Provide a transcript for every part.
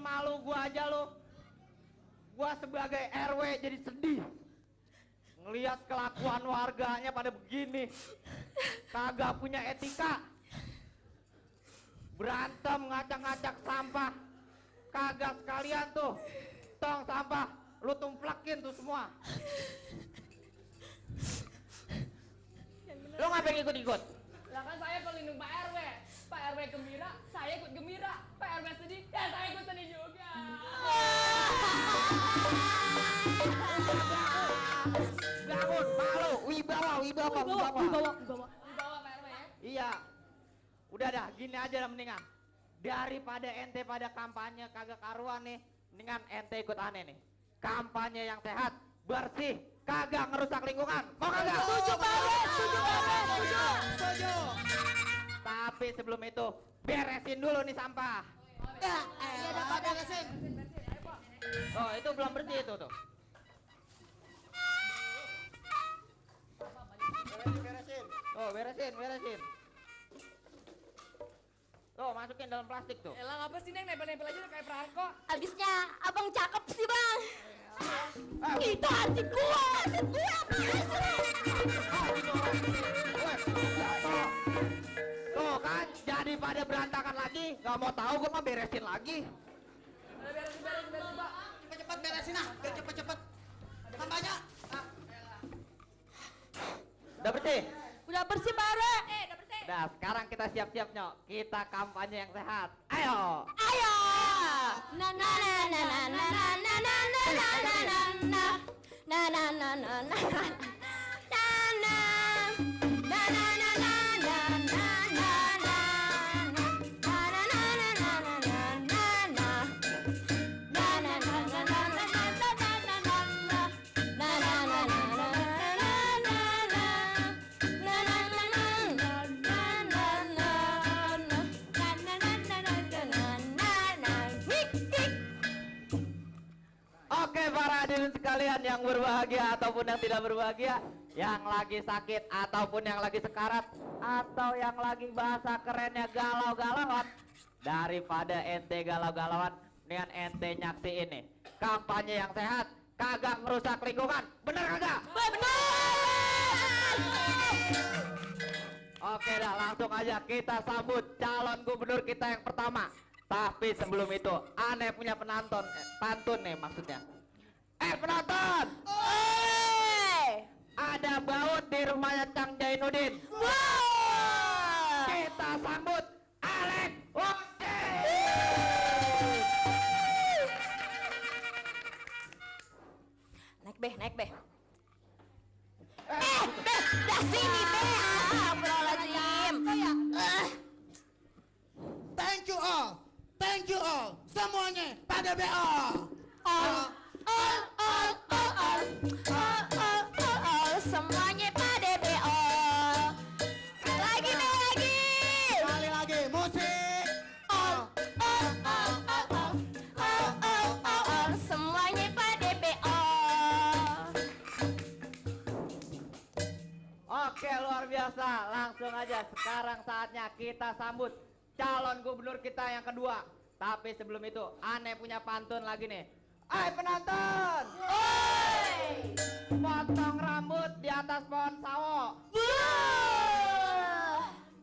malu gua aja lu. Gua sebagai RW jadi sedih. Ngelihat kelakuan warganya pada begini. Kagak punya etika. Berantem ngacak-ngacak sampah. Kagak sekalian tuh. Tong sampah lu tumplakin tuh semua. Lu ngapain ikut-ikut? Lah kan saya pelindung Pak RW. Pak RW gembira, saya ikut gembira. Pak RW sedih, ya saya ikut sedih juga. Bangun, malu, wibawa. Wibawa Pak RW ya. Iya. Udah dah, gini aja dah mendingan. Daripada ente pada kampanye kagak karuan nih, mendingan ente ikut aneh nih. Kampanye yang sehat, bersih, kagak ngerusak lingkungan. Mau kagak? Setuju Pak RW, setuju. Tapi sebelum itu, beresin dulu nih sampah. Iya dapat beresin. Oh, itu belum bersih itu tuh. Beresin. Oh, beresin. Tuh, masukin dalam plastik tuh. Elang apa sih Neng, nempel-nempel aja kayak perangko. Abisnya abang cakep sih bang. Itu arsip gua apaan sih? Tuh kan, jadi pada berantakan lagi. Gak mau tahu gua mah beresin lagi. Beresin Pak. Cepet-cepet beresin ah, biar cepet-cepet. Tambahnya. Udah bersih? Udah bersih Pak RW. Udah bersih. Nah, sekarang kita siap-siap nyok. Kita kampanye yang sehat. Ayo. Ayo. Na na na na na na na na na na na na na na na na na Oke para hadirin sekalian yang berbahagia ataupun yang tidak berbahagia, yang lagi sakit ataupun yang lagi sekarat, atau yang lagi bahasa kerennya galau-galauan, daripada ente galau-galauan, dengan ente nyaksiin nih kampanye yang sehat, kagak merusak lingkungan, bener kagak? Benar. Oke dah, langsung aja kita sambut calon gubernur kita yang pertama. Tapi sebelum itu, aneh punya pantun nih maksudnya. Penonton! Ada baut di rumahnya Cang Jainuddin. Kita sambut Alex Wonce. Naik beh. Dah sini beh. Astagfirullahaladzim. Thank you all, semuanya pada BO. Semuanya pada BO. Lagi. Kali lagi musik. Semuanya pada BO. Oke, luar biasa. Langsung aja sekarang saatnya kita sambut calon gubernur kita yang kedua. Tapi sebelum itu, aneh punya pantun lagi nih. Penonton! Potong rambut di atas pohon sawo.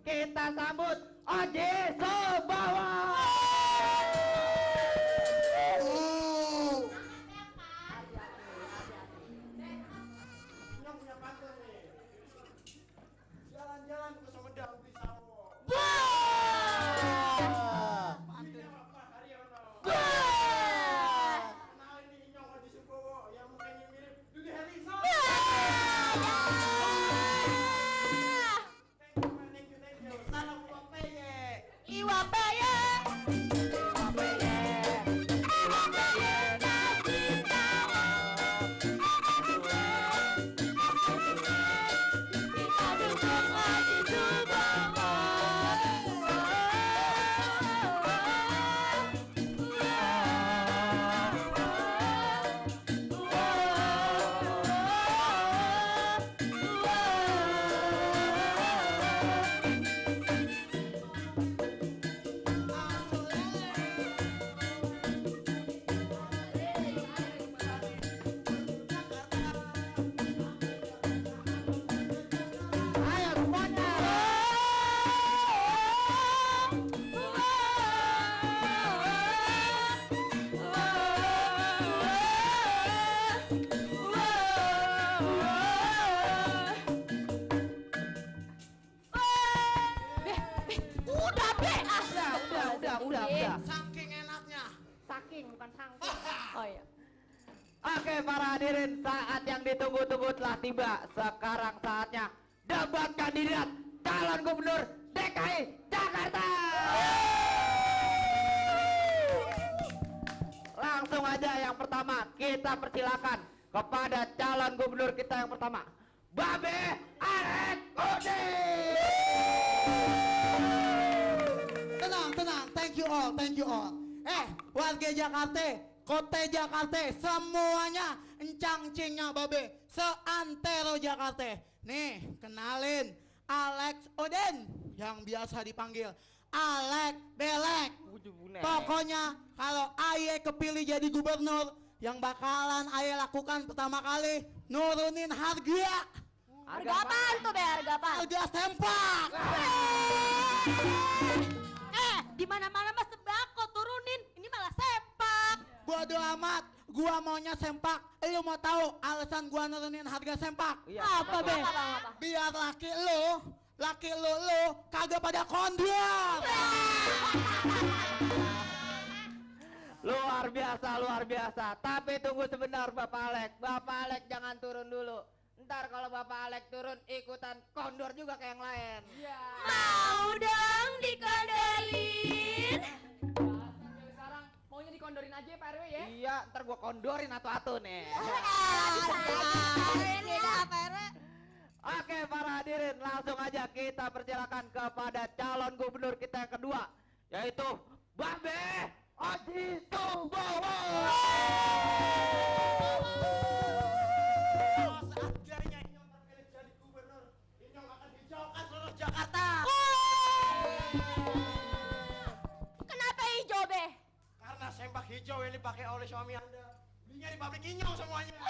Kita sambut Oji Subawa. Jalan-jalan ke Sumedang beli sawo. Iwa peye. papan sangkut. Oh iya. Oke para hadirin, saat yang ditunggu-tunggu telah tiba. Sekarang saatnya debat kandidat calon gubernur DKI Jakarta. Langsung aja yang pertama kita persilakan kepada calon gubernur kita yang pertama, Babe Alek Udin. Tenang, thank you all. Warga Jakarta, kota Jakarta, semuanya encang-cingnya babe, seantero Jakarta. Nih, kenalin, Alex Udin, yang biasa dipanggil Alek Belek. Pokoknya kalau Aye kepilih jadi gubernur, yang bakalan Aye lakukan pertama kali, nurunin harga. Harga apaan tuh, Be? Harga apaan? Harga sempak. Di mana-mana mah sembako turunin. Ini malah sempak. Bodo amat, gua maunya sempak. Lu mau tahu alasan gua nurunin harga sempak? Apa, Be? Apa? Biar laki lu kagak pada kondor. Luar biasa. Tapi tunggu sebentar Bapak Alek. Bapak Alek jangan turun dulu. Ntar kalau Bapak Alek turun ikutan kondor juga kayak yang lain. Iya. Mau dong dikondorin. Sekarang maunya dikondorin aja ya Pak RW ya. Iya, ntar gua kondorin atu-atu nih. Ini apa, RW? Oke para hadirin, langsung aja kita persilakan kepada calon gubernur kita yang kedua, yaitu Babe Odi Subowo. Seandainya Inyong terpilih jadi gubernur, Inyong akan hijaukan seluruh Jakarta. Kenapa hijau, Be? Karena sempak hijau yang dipakai oleh suami Anda, belinya di pabrik Inyong semuanya.